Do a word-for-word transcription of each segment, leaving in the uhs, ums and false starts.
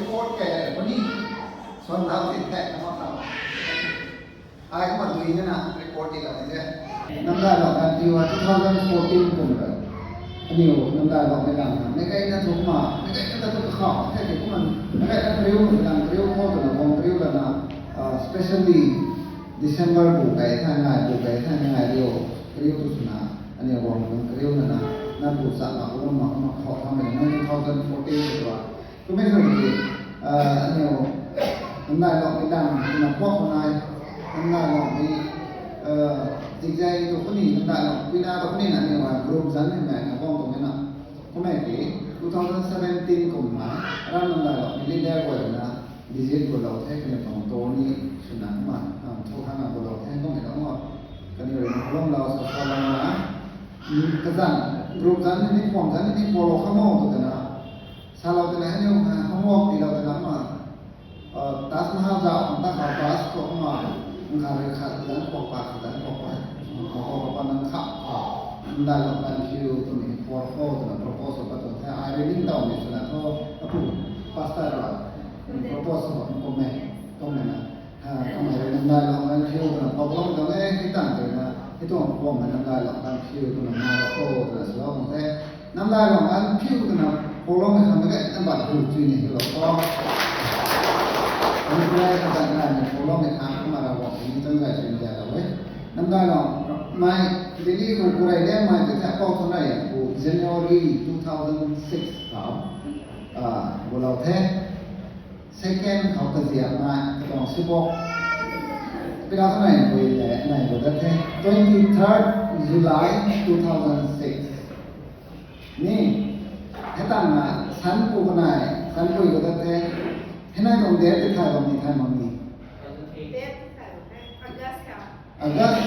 Report kai le puni. Suan thau si thek na ma thau. Ai kumna dui na na report ti la de. Namdailong kan tiu a two thousand fourteen kum ra. Aniu namdailong mei lang na. Mei kai na thu ma, mei kai na thu khau. Thek ki kumna, mei kai na kariu, lang kariu khou tu na, bong kariu la na, ah, specially December bu kai tha ngai, bu kai tha ngai riu, kariu tu suna, aniu bong kariu na na, na bu sa ma, bu ma, ma khou tha mei na two thousand fourteen tu ra. Kumei khou ki, ah, aniu, namdailong mei lang, na puak khou nai, namdailong mei, ah, zikzai tu khou ni, namdailong pui na tu khou ni na aniu, ah, group zan ni mei na bong tu mei na. Kumei ki, two thousand seventeen kum na, aram namdailong mei leader guay na, visit gu lou the, kaniw tuang tour ni swna kumna, ah, thu khang na gu lou the, kumna lou mo. Kaniw rui na lou lou, sa sa lou na, mm, kazan, group zan ni, form zan ni, follow kha mo, tu tana. Salou tana, hei niu, ah, homework ti lou tana ma, ah, Taj Mahal zau, ang ta kha bus khou ma, ang kha rui khat zan khou pa, khat zan khou pa, khou khou pa nang kha, ah, namdailong kan thiu, tu ni for khou, tu na propose pa tu the, ai rui ning tau ni swna khou, apu, pastor ra, propose khou, ang kum e, kum e na. Ah, kamei rui namdailong kan thiu twna problem dang e, hei tang twna, hei tuang problem hei namdailong kan thiu twna ma khou twna swlou tuang the. Namdailong kan thiu twna problem hei khang mei gay na bat hu chui ni hei lou khou. Kan kuray ka bat nai ni problem hei khang kumna Ravguangc ni tang gay chui ni lou e. Namdailong mei Delhi khou kuray liangmei tei the apou tang rei ku January two thousand six khou, ah, gu lou the. Second khou kaziap nai, katuang sibok. Pila kanei pui le, nai gu dat the. Twenty-third July two thousand six. Ni, hei tang na, san pu kanei, san pui gu dat the. Hei nai tuang date ti thay bam ni thay mak ni. August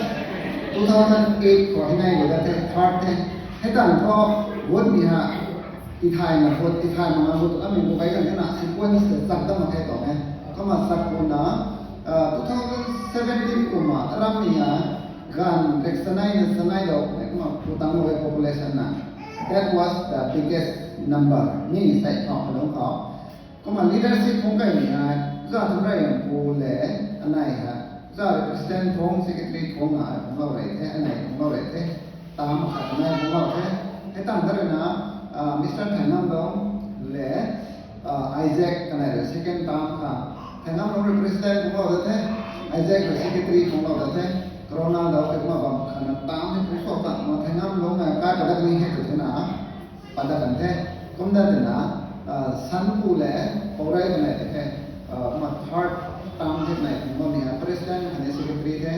two thousand eight khou hei nai gu dat the, third the. Hei tang thu, vote mi ha, tithay na vote, tithay mak na vote, ami gu kai kan the na, sequence tei chak dam mak khe tuang e. Kumna chak pu na, ah, two thousand seventeen kumna, aram mi ha, ganv rek chanei na chanei dou, kumna pu tang lou e population na. That was the biggest number. Mi sai khou, alung khou. Kumna leadership phungc kai ni ai, za thum rei yang pu le, anei ha, za rui president phungc, secretary phungc na ai phungc lou rei the, anei phungc lou rei the, tam khat anei phungc lou the. Hei tang ta rui na, ah, Mister Thaingamlung le, ah, Isaac kanei rui second term kha. Thaingamlung rui president phungc lou da the, Isaac rui secretary phungc lou da the, corona dau te kumna bam khat na tam hei phungc sou ta, kumna Thaingamlung na kai padat ni hei tu the na. Padat kan the, kumna twna, ah, san pu le, pou rei kanei tei the, ah, kumna third term the kanei phungc bam ni a, president khatni secretary the,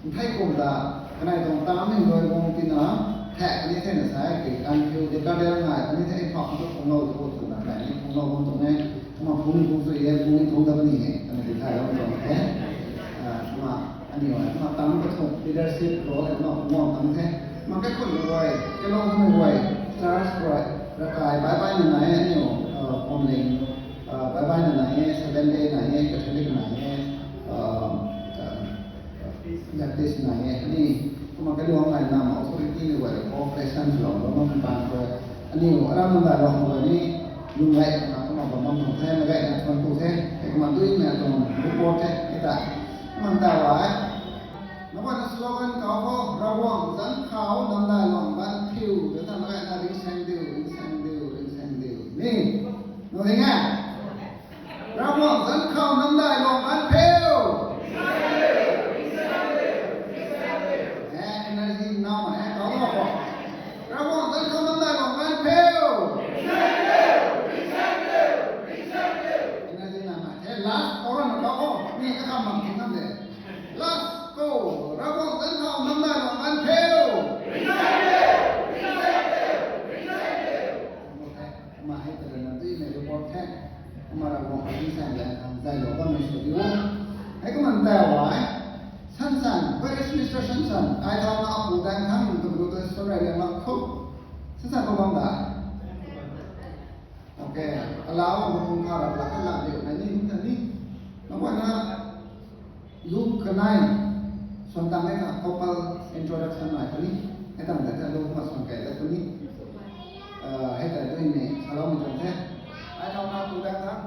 nthei kum ta, kanei tuang term hei dui bung tina, thek ni the na sai, ki kan thiu, decadal ngai, kani the, phak tu phungc lou tu, tu na, kanei ni phungc lou bam tuang e, kumna phungc ni phungc sui e, phungc ni phungc dat ni he, kanei ti thay lou tuang the, ah, kumna, aniu ai, kumna tang kathumh leadership role e, kumna phungc bam tang the. Kumna kaikhunc mei guay, kalung mei guay, church guay, ravkai bai bai na nai e aniu, uh, Phwamling, uh, bai bai na nai e, Seventh Day nai e, Catholic nai e, uh, uh, Baptist nai e, ni, kumna kaluang nai nam authority mei guay, cooperation swlou bam bam pan khou, aniu aram namdailong khou ni, lung lei na kumna bam bam tuang the, mei gay na thuan tu the, hei kumna dui na tuang report the, hei ta, kumna ta wa e. Nang guayna slogan kau khou, Ravguangc zanc khou namdailong ganv phiu, ta ta mei gay na ringsaeng diu, ringsaeng diu, ringsaeng diu. Ni, nang ring e? Ravguangc zanc khou namdailong ganv phiu. Eh, energy nau ma e, kau na khou. Ravguangc zanc khou namdailong ganv phiu. Energy nau ma e, last, kau rana kau khou, ni kakam bam ting nam de. Last khou, Ravguangc zanc khou namdailong ganv phiu. Kumna hei ta rui na dui mei report the. Kumna Ravguangc khou ringsaeng lang khang zaylou bammei sw diu. Hei kumna ta wa e. Sansan, where is Mister Sansan? Ai thau na apu dang thang tu tu tu sw rei liang mak khou. Sansan khou bam da. Okay, alau ang bapung kha rap la khan la diu na ni, na ni. Nang guayna lu kanei, suan tang e tha, couple introduction nai puni. Hei tang ta ta lu ma suan kai ta puni. Eh, hei ta dui ni, salou mi tang the. Ai thau na pu dang thang.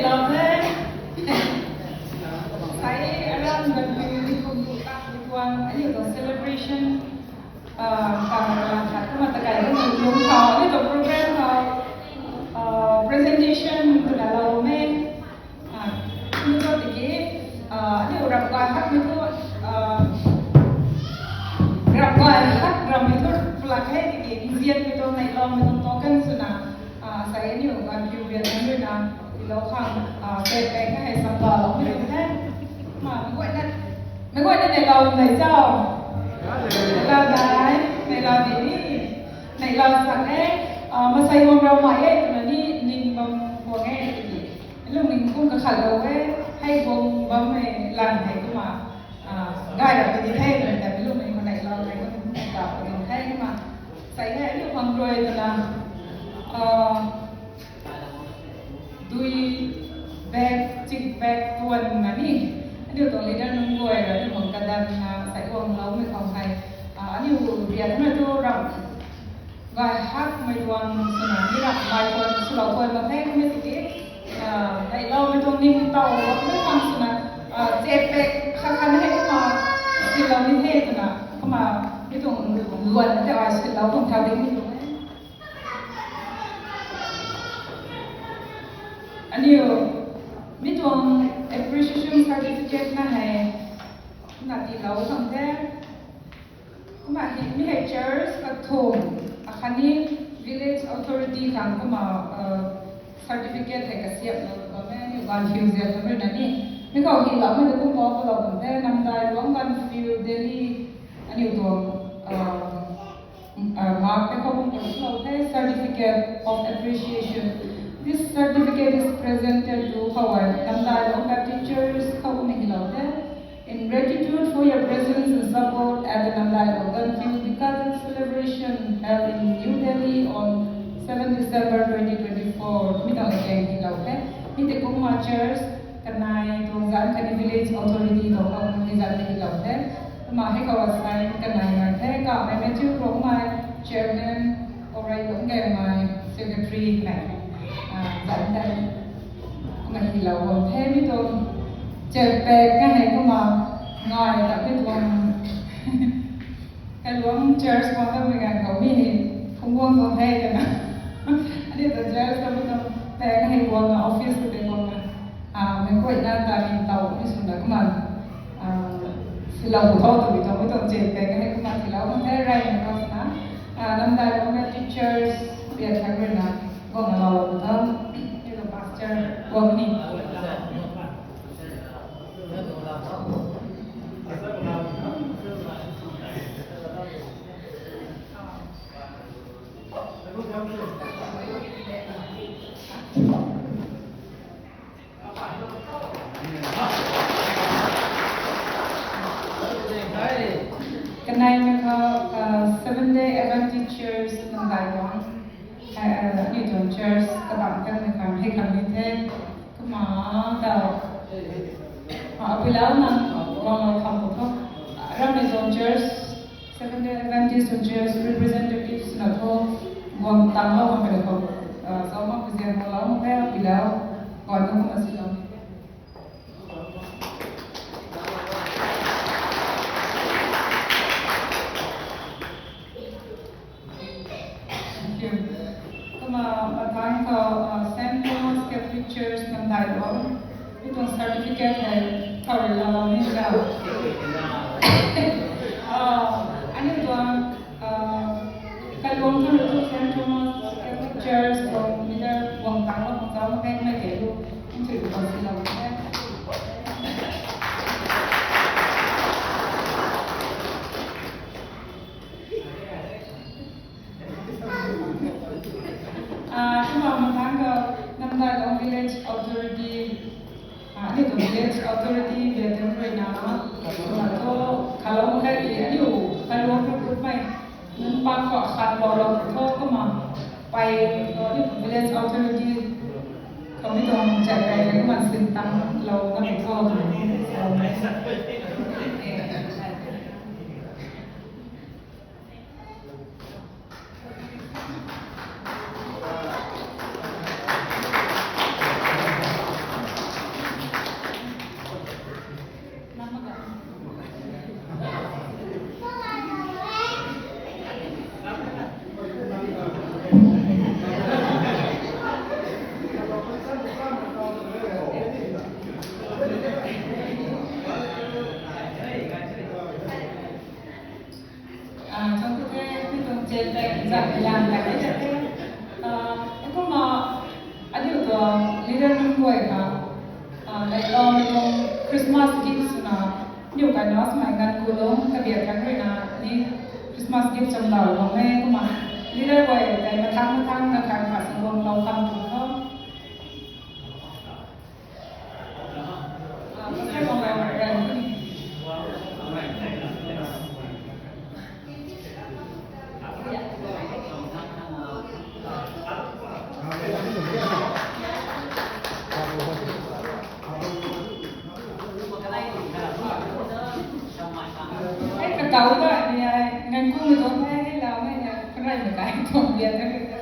Love the. Sai aram ban tu ni kum tu tak tuang aniu tuang celebration. Ah, kam ram khat kumna takai kumna lung khou aniu tuang program khou, ah, presentation twna lou me. Ah, kum tu tiki, ah, aniu ram kai hak mi tu, ah, ram kai hak ram mi tu plak he tiki nzian mi tu nai lou mi tu token swna. Ah, sai aniu ganv kiu bian nunc rui na tilou khang, ah, pek pek na hei sampa lou mi the. Ma, mei guayna, mei guayna neilou nei chau. Neilou dai, neilou di ni. Neilou sak e, ah, masei guang rau mai e twna ni ning bam guang e tiki. Lungning kum kakhat lou e, hei guang bam e lan hei kumna. Ah, gay rap di the, twna ta mi lungning khou neilou, neilou, neilou, neilou the kumna. Sai hei, aniu khang rui twna, ah, dui bag, chik bag tuan na ni. Aniu tuang leader nunc guay rui aniu khang kadan na, sai guang lou mi khang hei. Ah, aniu bian na tu ram gay hakmei tuang swna, mi ram gay tuang swlou tuang mak the kumna tiki, ah, neilou mi tuang ning taw lou mi tuang swna, ah, chet pek khat khat hei kumna, silou ni the twna, kumna, mi tuang luan te ai silou tuang thau ding ni tuang e. Aniu, mi tuang appreciation certificate na hei, na tilou khang the. Kumna hei, mi hei church kathumh, akhatni village authority khang kumna, uh, certificate hei kasiamhlou bam e, aniu ganv hiu zian khang rui na ni. Mi khou hei lou mi tu kumna palou bam the, Namdai Luang Ganvphiu Delhi, aniu tuang, uh, uh, mark te khou kumna palou the, Certificate of Appreciation. This certificate is presented to Khawai Namdai Luang Baptist Church khou kumna hei lou the. In gratitude for your presence and support at the Namdai Luang Ganvphiu Decadal celebration held in New Delhi on seventh December twenty twenty-four. Mi tuang again hei lou the. Mi tei kumna church kanei tuang zanc khatni village authority tuang khou mi zanc hei lou the. Kumna hei khou assign kanei nai the. Kamei Matthew Rongmei, chairman, Orai Lunggaymei, secretary mei. Ah, zanc tei kumna hei lou bam the mi tuang. Chet pek na hei kumna ngai ta mi tuang. Kailuang church khou ta mei ganv khou mi hei phungc guang tuang the twna. Aniu ta church khou mi tuang pek na hei guang na office khou tei guang na. Ah, mei guayna ta ni taw mi swna kumna. Ah, silou khou tho tw mi tuang mi tuang chet pek na hei kumna silou khang the rey na khou swna. Ah, Namdai Luang Baptist Church biak thak rui na guang na lou tho. Mi tuang pastor guang ni. Kanei mei khou, uh, Seventh Day Adventist Church Namdai Luang. Hei, uh, mi tuang church kabang tang mei khang hei khang ni the. Kumna ta, ah, apuilou nang guang lou khang khou tho. Ramei tuang church, Seventh Day Adventist tuang church representatives na tho. Guang tang lou khang pei khou, ah, zauc mak pui zian guang lou mak the apuilou. Guang tang kumna silou. Thank you. Kumna, uh, mathang khou, uh, Saint Thomas Catholic Church Namdai Luang. Mi tuang certificate hei khou rui lou lou ni na. Uh, aniu tuang, uh, Kailuang khou rui tu Saint Thomas Catholic Church tuang leader guang tang lou khang zauc mak the mei kei lu. Nthui khou silou the. Ah, kumna mathang khou Namdai Luang Village Authority, ah, aniu tuang village authority biak tang rui na, kumna tho, khalou mak khe ki, aniu Kailuang khou put mei, nunc pang khou khat lou lou tho kumna, pei, aniu tuang village authority, kami tuang chat kai kumna sin tang lou na tho. Zat lan ta kei ta te. Ah, kumna, aniu tuang leader nunc guay na, ah, like, um, Christmas gift swna, aniu kai na swmei nganv ku lung, kabiak kan rui na, ni Christmas gift cham lau bam e, kumna, leader guay, tei mathang mathang na kan kha sing bam lau kam tu tho. Hei, katau ta ni ai, nganv ku ni tuang hei, hei lau hei na, kanei na kai tuang bian na kai ta.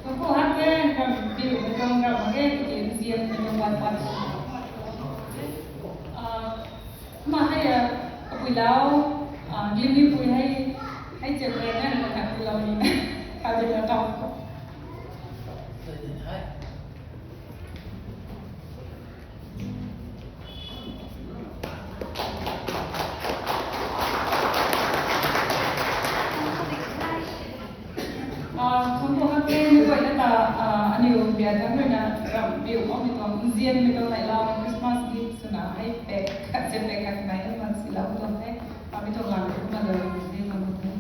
Kapu hak te, ram biu mei tuang ram mak ge, tiki nzian mei tuang pat pat. Ah, ma hei, ah, kapui lau, ah, glim ni pui hei, hei cheu le na, na kapui lau ni, kapui lau tau. Ah, thangc tu hak te, mi guayna ta, ah, aniu biak kan rui na ram biu khou mi tuang nzian mei tuang nai lau Christmas gift swna hei pack khat se pack khat nai na man si lau tuang the. Ah, mi tuang lam kumna lou ni man the.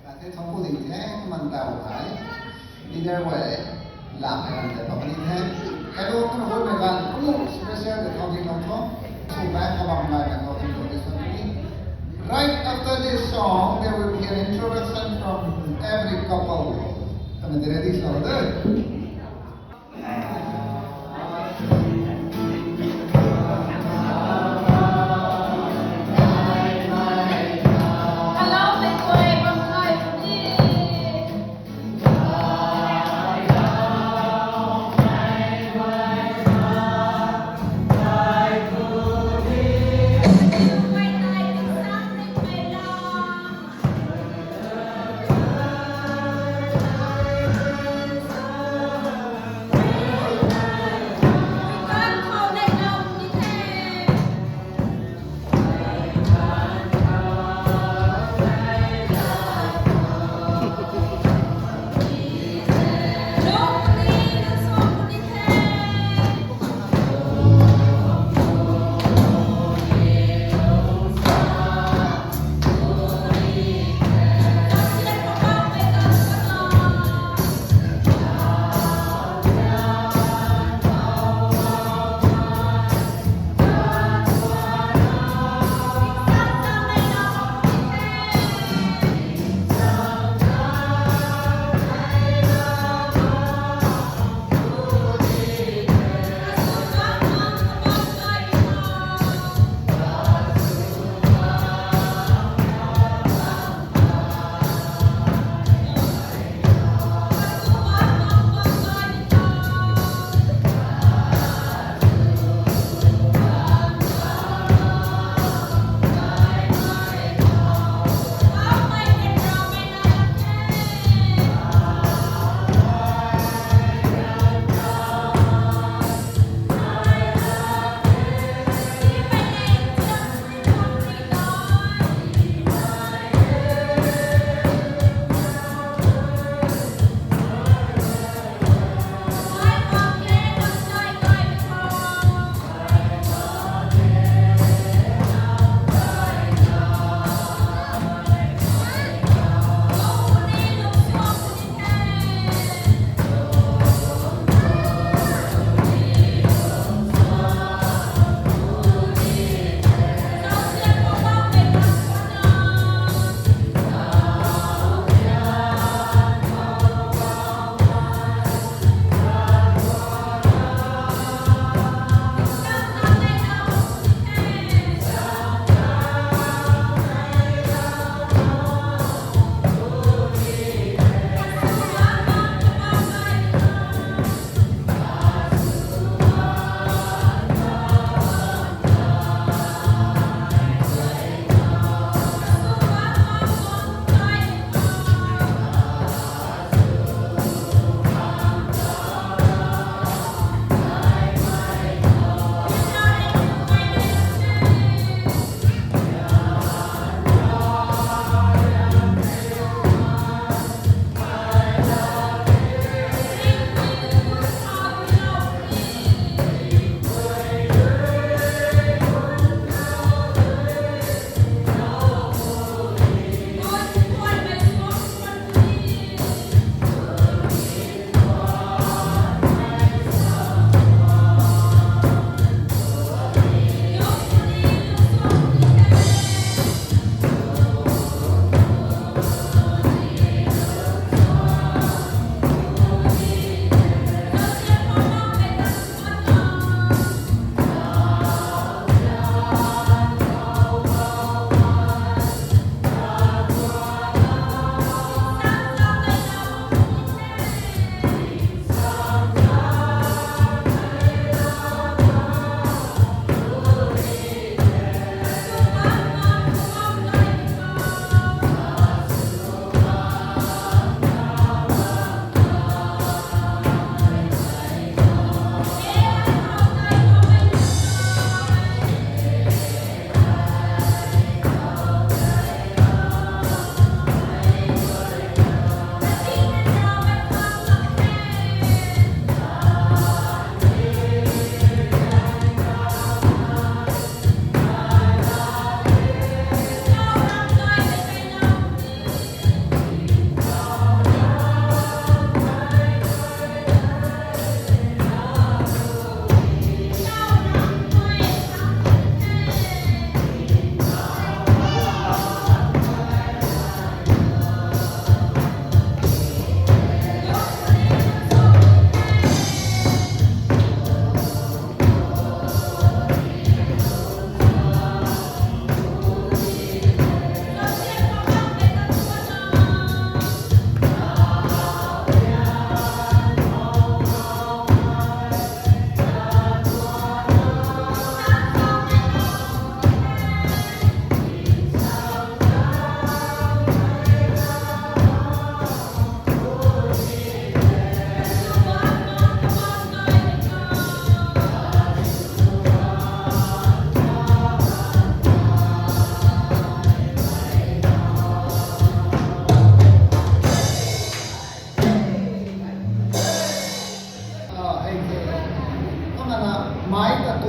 Tate thangc ku ding the, man tau thai. Leader guay, lam hei lam tei pap ni the. Kailuang tu na gun mei gan, kumu special de thau ding lou tho. Sw bai kabam bai na thau ding lou de sw ni. Right after this song, there will be an introduction from every couple. Kami de ready sw de.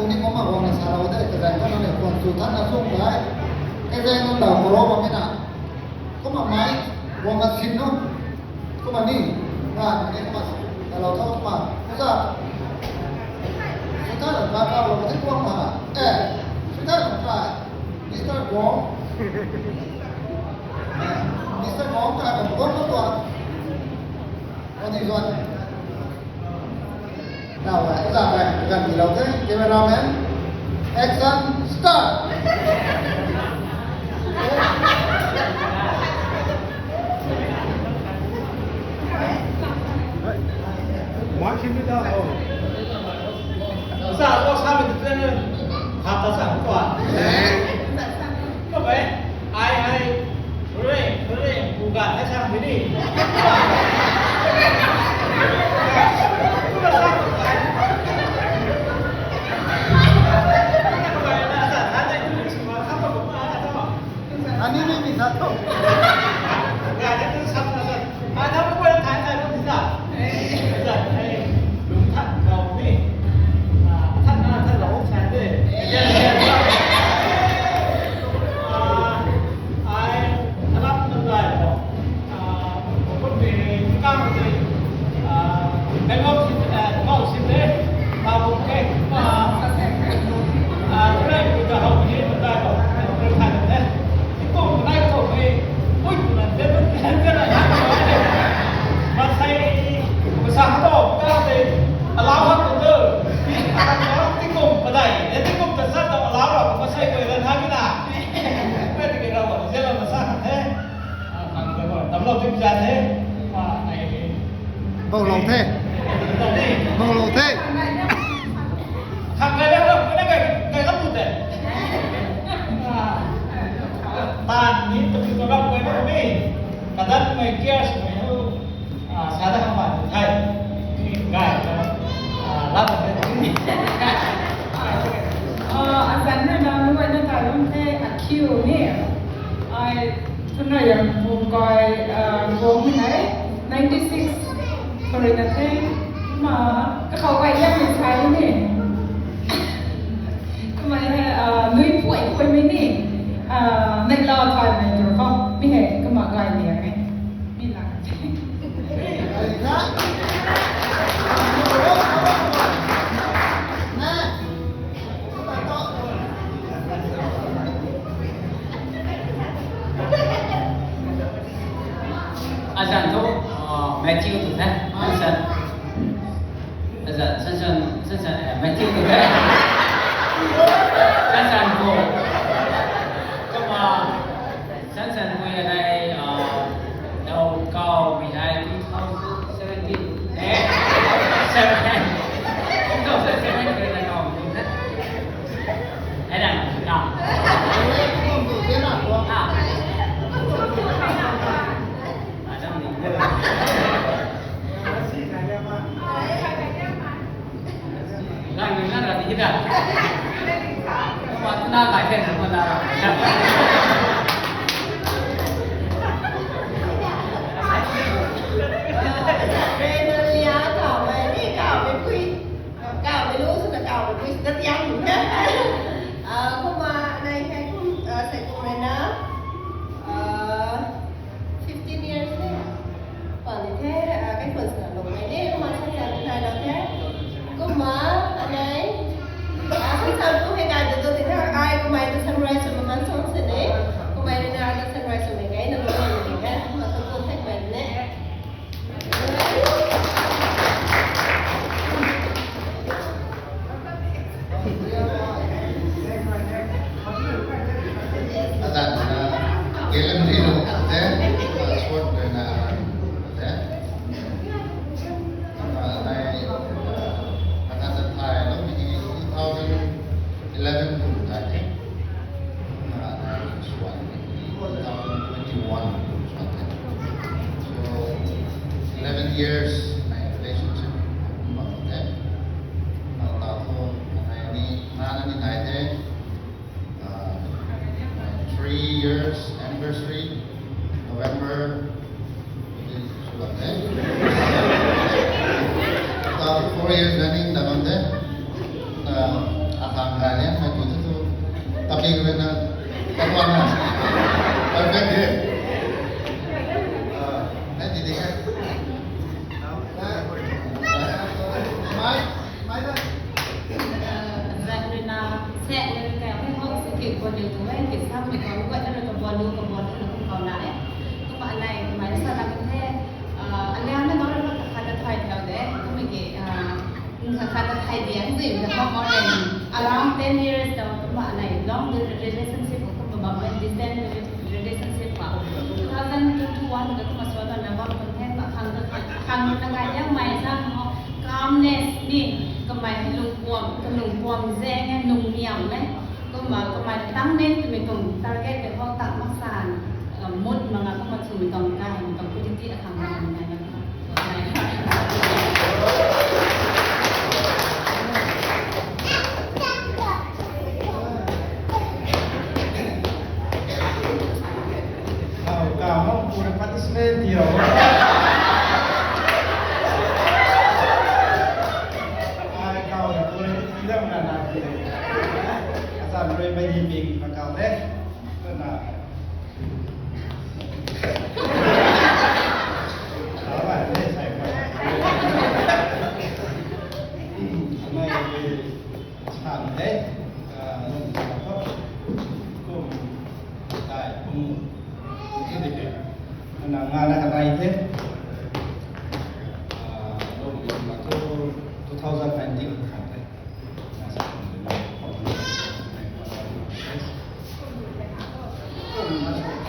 Ni kumna guang na sa rau de, kazaeng kumna ni kuan su than na sung gai. Kazaeng nang dau kuro bam na. Kumna mai, guang na sin nu. Kumna ni, na ni kumna, kalau tho kumna. Kusa. Suta na ka ka lo, ni kuang ma. Eh, suta na ka. Mister Guang. Mister Guang ka, Guang ko tua. What is what? Now, uh, is that right? We're gonna be okay. Cameraman, action, start. Mark him down. Oh. Sa ko sa mi tu hap ta sa ko. Ko bai. Ai ai. Hooray, hooray, buga na sa mi ni. Ani ni mi sa to. Ga na tu sa na sa. Ai na ko na thai na ni sa. Sa ai. Lung than kau ni. Ah, than na than lo sa de. Bou lou the. Bou lou the. Azan na nang nunc guayna ta ram the, a kiu ni. Ai, tuna yang pum kai, ah, bom ni hei, ninety six. Sorry na the. Ma, kakhou kai yang ni sai ni. Kamei hei, ah, nui pui pui mi ni. Ah, neihla thay mei tu khou. Mi hei, kama kai ni hei. Mi la. Azan tu, uh, Matthew tu the. Azan. Azan, Sansan, Sansan, eh, Matthew tu the. Sansan ko. Kumna, Sansan ko ya nai, uh, dau kau mi hei two thousand seventeen. Eh? Seven. Two thousand seven ko na kau mi the. Ai na, na. Ah. Adam ni. Lang ni na ra di da. Mat na kai the na ra. Rena lia kau mei ni kau mei pui. Kau mei lu sw na kau mei pui sw na tiang. Ah, kumna nai hei kum, ah, sai kum rena. Ah, fifteen years ni. Pang ni the, ah, kai phone sw na lou mei ni, kumna Sansan ni nai lou the. Kumna, anei, ah, Sansan tu hei kai tu tu ti the, ai kumna tu summarize sw mak kan song sini. Kumna ni na tu summarize sw mei kai na lou mei ni the. Kumna tu tu the kai ni. Azan na, Galen Rino, then, uh, short na, uh, then, uh, I, uh, Azan Thai, no, two thousand eleven, I think. Uh, I was one, two thousand twenty-one, I was one. So, eleven years, my relationship, about that. Uh, tau thu, I mean, na, na, ni, nai, the. Uh, three years anniversary, November, uh, four years running, the month, uh, aha, Perfect hai. Ah, hai di di hai. Mai, mai da. Zat rui na, se le rui kai hei hok se ki bonu tu e, ki sam ni kau guat na rui ka bonu, ka bonu na kum kau na e. Kumna anei, mai sa na kum the, ah, aliang na nong rui na khat khat thay thau de, kum ki, ah, khat khat thay diang zim da hok mo le, around ten years da kumna anei long relationship kum ba bam e, distant relationship ba. Two thousand twenty-one da kumna swa da na bam kum the, pa khang da khang, khang na kai yang mai sa mo, calmness ni, kamei hei lungpuam, kalungpuam zeng e, lungniam e. Kumna kamei tang nen twmei tuang target tei hou tak mak san, uh, mood mak nga kumna twmei tuang kai, mei tuang quality akhang na nai na. Kau, kau, hou pura participate diu. Ai kau na pura ti dam na na ti. Asan rui mai di ping na kau de. Na. Kau ba de sai kau. Mai di. San de, ah, nung sa khou, kum, tai, kum, kum di ke. Ana nga na kanai the. Ah, nung sa tu, two thousand nineteen kan the. Nga sa kum de na, kum de na. Kum,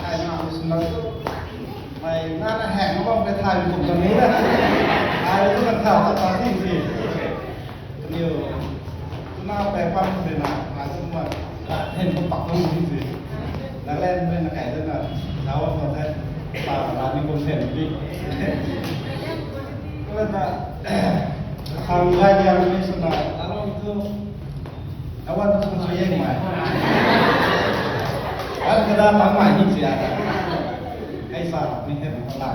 tai na, kum sa tu. Mai na na hang, kum de tai, kum de ni na. Ai, tu na ta, ta, ta, ti, ti. Kaniw, tuna pei pam de na, ai tu ma, hen ko pak ko ni si. Nagaland mei na kai de na, daw ko the, pa la ni ko sen bi. Ko na, khang gai yang ni suna, alo tu, awan tu suna ye mai. An kada pang mai ni si a. Ai sa ni hen ko la.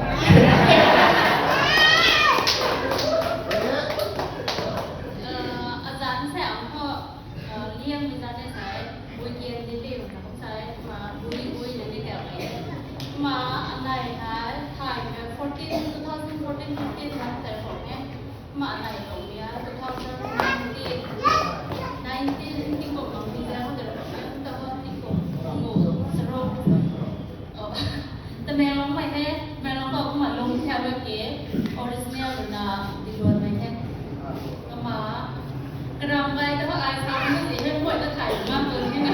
Azan se ang kho, liang mi zan e sai, weekend ni liu na kum sai, ma bui bui na ni kau e. Ma anai hai, thai na fourteen, two thousand fourteen, fifteen na tai kho e. Ma anai kho ni a, two thousand nineteen, nineteen ti kho kang ni zan tai kho e, ta ho ti kho, mo, sarok. Oh. Tamenglong mei the, Tamenglong khou kumna lung thiak rui ke, original rui na diluan mei the. Kumna, karam gay ta ai sa ni si he, moi ta thai mak tu ni na.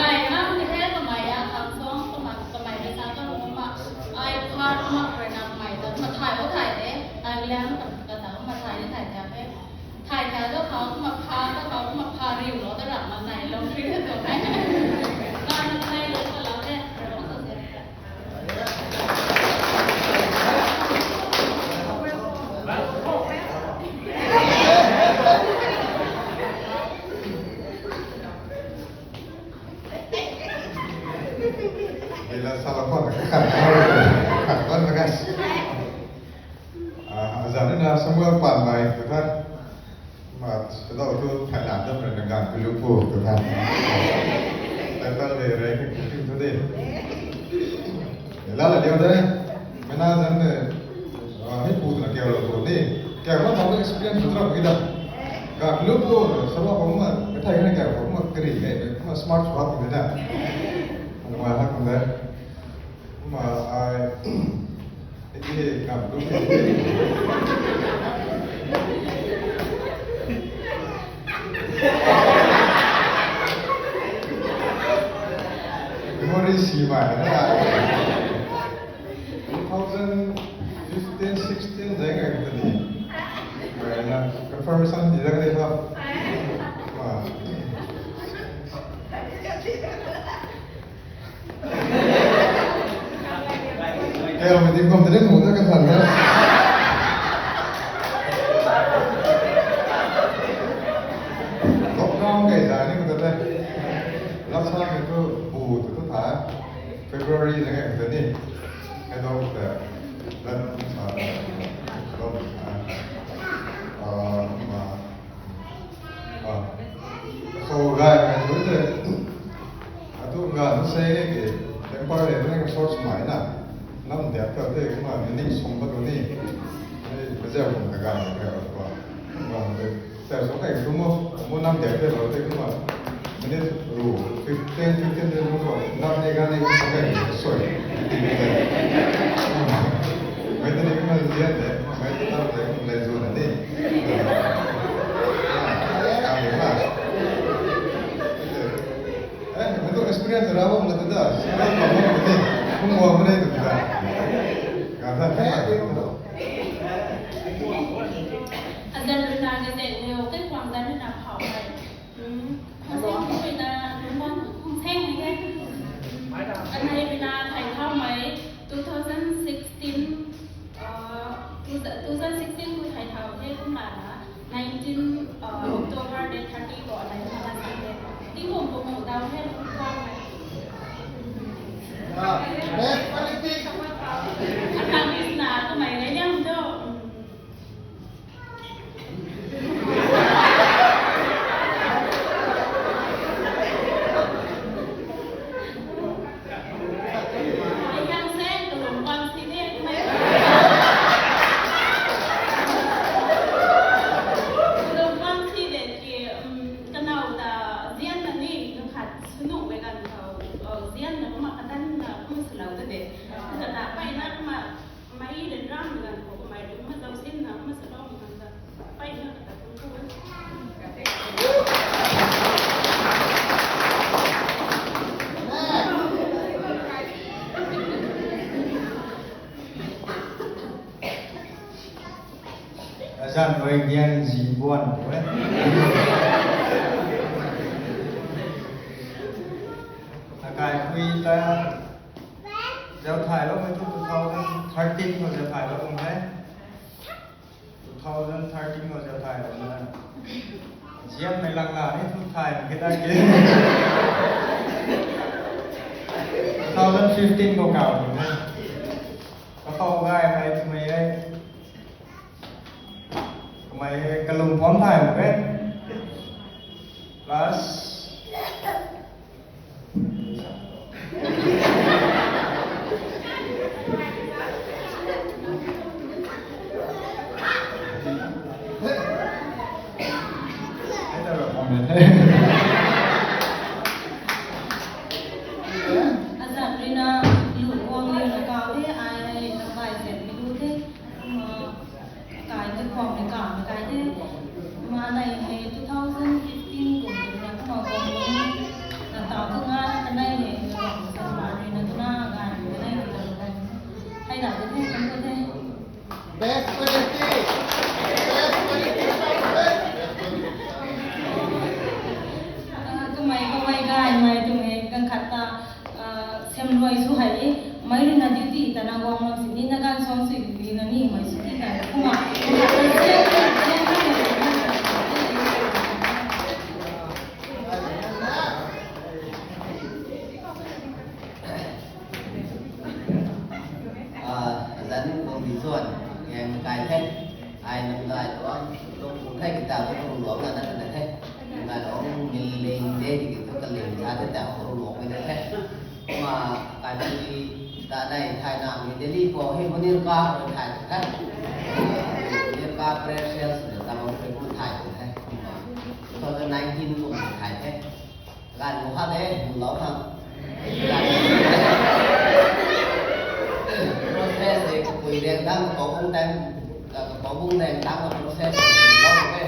Ai mak ni the, kamei a, khang song, kumna, kamei ni sa ta kumna, ai phat mak rui na kamei ta, kumna thai o thai de, ai liang ta, ta ta kumna thai ni thai thiak he. Thai thai tu khou kumna pha, tu khou kumna pha riu lo, tu ram mak nai lo, riu lo nai. Nai nai lo, ka lo de, ram mak se. Ila sala pon ka khat, khat pon ka. Ah, azan na Samuel Panmei tu tha. Ma, tu tu Thailand dam rui na gang kulupu tu tha. Title le rei ni kuting tu de. Lala diu de. Mena zan de. Ah, hei pu tu na kiu lo tu ni. Kiu lo tu experience tu tha ki da. Gang kulupu, sa lo ko ma, ka thai na kiu lo ko ma, kari ne, ma smart work ni da. Ma ha kum de. Ma ai, iti kam tu. Memory si mai na. Two thousand fifteen, sixteen zai kai ta ni. Mai na confirmation di zai kai ta. Ma. Kaya mei tingkum tei ni mu ta ka san na. Lockdown kai zai ni mu ta tei. Lap sa mei tu bu tu tu tha. February na kai ta ni. Hai dou ta. Lat sa ta. Dou ta. Ah, ma. Ah. So gay mei tu tei. Sei ki temporary learning resource mai na. Nam diak ka te ma meaning song ba ni. Ei, bazaar kum ka ga ka ba. Ba de. Sa so kai kum mo, mo nam diak te lo te kum ma. Minute ru fifteen, fifteen de mo ko. Nam ne ga ne ko sa kai. Sorry. Mai te ni kum ma zian de. Mai te tam de kum le zo na ni. Ah, ah, ah. Eh, mei tu experience rau bam la tu da. Sila bam bam ni. Kum wa bam ni tu da. Ga da. Azan rui na ga zek leo, kai kuang zan rui na phau mai. Hmm. Khong seng rui na, lungc bam khong seng ni ke. Anei rui na thai thau mai, two thousand sixteen, uh, two thousand sixteen ku thai thau the, kum la na, nineteen, uh, October day thirty ko anei rui na seng the. Tingkum kum mu dau the, lungc bam mai. Best quality. Akhang is na, kamei le liang do. Hmm. Mei rui ram ganv khou kamei rui kumna zausinna kumna salou khang ta peyna kata kum kum. Azan rui ngian zi buan tu e. Akai pui ta zau thay lou mei tu two thousand thirteen khou zau thay lou kum the. Two thousand thirteen khou zau thay lou na. Zian mei lang la ni tu thay mei ke da ke. Two thousand fifteen khou kau kum the. Kakhou gay mei twmei e. Kamei kalung pham thay mak e. Plus. Azan rui na lu guang liu na kau the, ai na bai zet mi lu the. Kumna kai te kuang mei ka mei kai te. Kumna anei hei two thousand fifteen kum tei na kumna guang ni. Na tau tu nga na kanei hei na guang sa ma rui na tu na gay mei kanei ni ta lu kai. Hei da te the, kan te the. Best quality. Best quality. Ah, kamei, kamei gay mei twmei ganv khat ta. Ah, sem luai sw hei, mei rui na duty ta na guang lam sini na ganv suang sui di na ni mei sw ti ta kumna. Ah, azan kum di suan, yang kai the, ai nang gay tuang, tuang kum the kita tu kum luang na na na the, nang gay tuang min ling de di tu ka ling sa the ta kum luang na the. Kumna kai pui ta nai thai na mi Delhi khou hei Munirka khou thai the. Munirka Precious na ta bang khou thai the. Kumna two thousand nineteen khou thai the. Ganv khou khat de, lou khang. Process de kapui de tang kapou bung tang, kapou bung de tang process de lou the.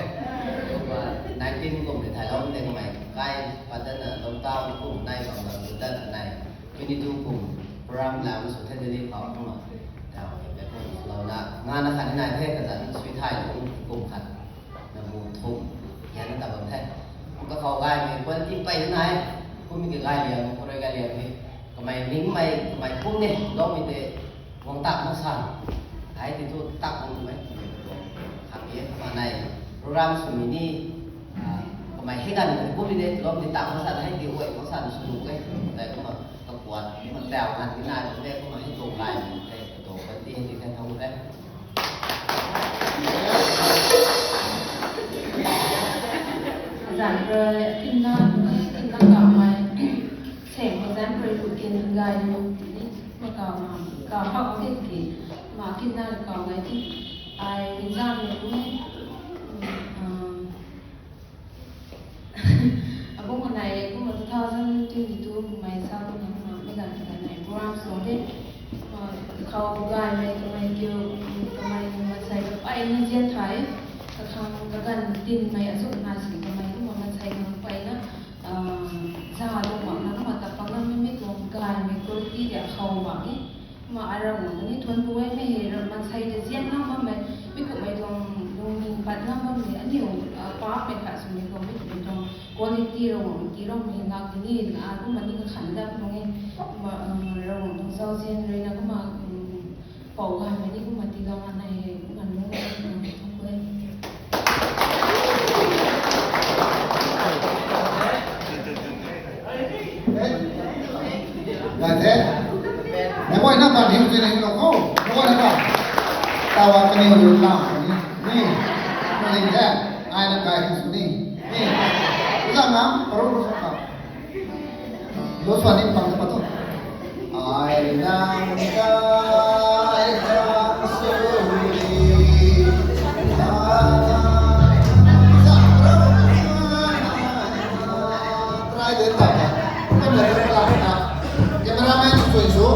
Kumna nineteen kum de thai lou de mei kai pat na lou tau kum nai bam bam lu dat nai. Twenty-two kum program lam sw the Delhi khou kumna. Tau hei kum swlou na. Nga na khat ni nai the kazanc sui thai kum, kum khat. Na bu thum. Yan na ta bam the. Kakhou gay mei quality pey na nai. Kum ki gay liang, kum rui gay liang ni. Kamei ning mei, kamei kum ni, lou mei te. Guang tak mak san. Ai ti thu tak mak mei. Khang ye, kumna nai. Program sw mei ni. Ah, kamei hei ganv kum ni de, lou mei tak mak san, ai ti uai mak san sw nu e. Tei kumna. Kapuat, ma tau ngan ni nai bam de, kumna hei tuang gay, hei tuang kan ti hei ti kan thau de. Zan rui, kin na, kin na kamei, seng ko zan Kin gay lu ti ni, ma kau ma, kau hak ke ki, ma kin na kau gay ti, ai exam ni ni, um, abung kanai, abung two thousand twenty-two mei sa bung na ma, mei gan kanai program song de, uh, kau gay mei, kamei kiu, kamei mansei kapai na zian thai, kakhang kaganv tin mei azuk na si kamei kumna mansei kapai na, ah, za dungc mak na kumna ta pang na mi tuang gay mei quality de khou bam e. Kumna ai Ravguangc ni thuanc ku e, mei hei ra mansei de zian ngam bammei, mi kummei tuang lungning pat ngam bammei, aniu, ah, paapmei khat swmei tuang, mi kummei tuang quality Ravguangc ti Ravguangc hei nak ni, ah, kumna ni kakhan dat nung e. Kumna, ah, Ravguangc tuang zauzian rui na kumna, um, pou ganmei ni kumna tiilou na nai hei, kumna nung e, kumna thang ku e. Gay the. Meic guayna bam hiu ti ning lo khou. Meic guayna bam. Taw kaniw lu lam ni. Ni. Ni the. Ai na gay hiu sw ni. Ni. Zang na, paru lu sa ka. Lo swan ni pang sa pa tu. Ai nang gay hiu sw ni. Try de ta. Kum na de la na. Cameraman sui su.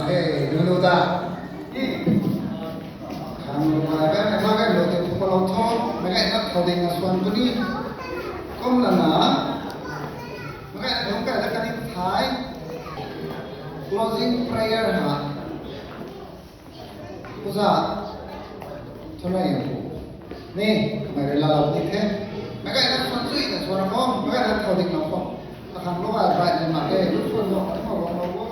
Hey, nunu ta. Khang lu kai kai na kai lu te phu ko lo tho. Mei kai na thau ding na suan tu ni. Kum la na. Mei kai na thau kai la kai ni thai. Closing prayer ha. Puza. Thunai yang pu. Ni, mei rui la lau ti the. Mei kai na suan zui na suan ko. Mei kai na thau ding na ko. Akhang lu kai bai na ma ke. Lu suan lo. Thau lo lo.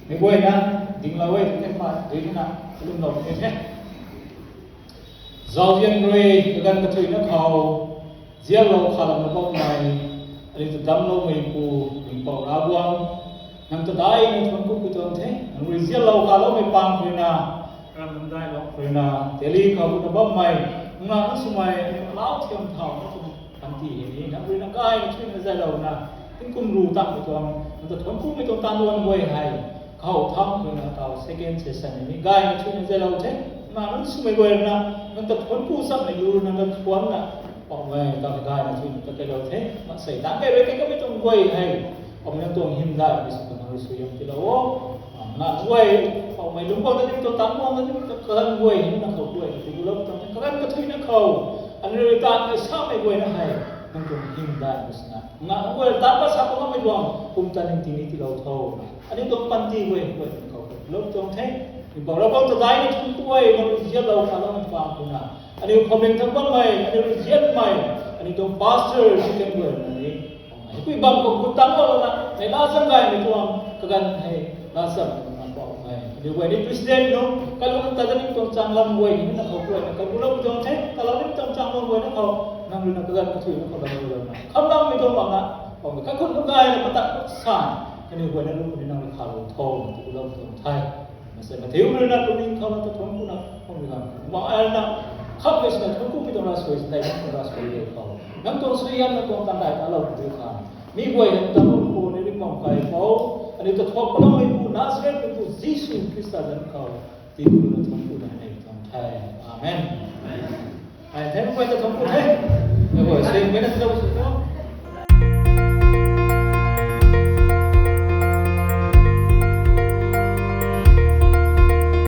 Mei guayna dinglou e tei ma dui na kalumlou ni the. Zauzian rui kaganv kathuina khou zianlou khalam na bammei, aniu ta damcloumei pu, Ringhpouc Ravguangc, nang ta daihna thuanc ku pui tuang the. Nang rui zianlou khaloumei pang khou ruina, ram nang daihna khou ruina, Delhi khou na bammei, nang na swmei aniu alau thiam thau na kum panty hei ni nang ruina gayna thuina zaylouna, tingkum ru tang pui tuang, nang ta thuanc kumei tuang taanduan guay hei, kahow tham khou ruina taw second session ni gayna thuina zaylou the. Na nang swmei guay ruina, nang ta thuanc ku samei lu nang ta thuanna, Poubauhmei ta gayna thuina ta keylou the. Mansei tang key rui key kamei tuang guay hei, Poubauhmei nang tuang hymdaihmei sw ta nang rui suaihiam tiilou o. Na guay, Poubauhmei lungc guang na ni tuang tang guang na ni tuang kaganv guay hei na khou guay na tiilou tuang kaganv kathuina khou Aniu rui tat mei samei guayna hei, nang tuang hymdaihmei sina, nga guay tat pat sa pat makmei tuang kum ta ning ting ni tiilou tho. Aniu tuang panty guay, guay nang khou lou tuang the. Ning bam Ravguangc ta daihmei tuang guay nang rui zianlou kha loumei pang khou na, aniu khou ning thang bammei, aniu rui zianmei, aniu tuang pastor si kan guay na ni, hei pui bam khou gut tang lou na, hei la zang gaymei tuang kaganv hei, la zang na pau hei. Aniu guay ni president nunc, kalung ta da ni tuang chang lam guay ni na khou guay na, kalung lou tuang the, kalou ni tuang chang lam guay na khou, nang rui na kaganv kathui na khou lam guay na. Kham lammei tuang bam na, bam na, kaikhun tuang gay na, patak pat sa, kaniw guay na lu ni nang rui kha lou tho, na tu lou tuang the. Masei Matthew rui na, lu ning khou na, ta thuanc ku na, khou ni lam. Ma ai na, kham mei sina thuanc ku pi tuang ra sui, dai tuang ra sui de khou. Nang tuang sui yan, nang tuang tan dai ta lou tu kha. Mi guay nang ta lou khou ni ri pam kai khou. Aniu ta thuak paloumei pu, Nazareth mei pu, Jisu Khrista zanc khou. Tii lu na thuanc ku na nei tuang the. Amen. Ai the guay ta thuanc ku the. Ai guay sui mei na ta lou sui tho.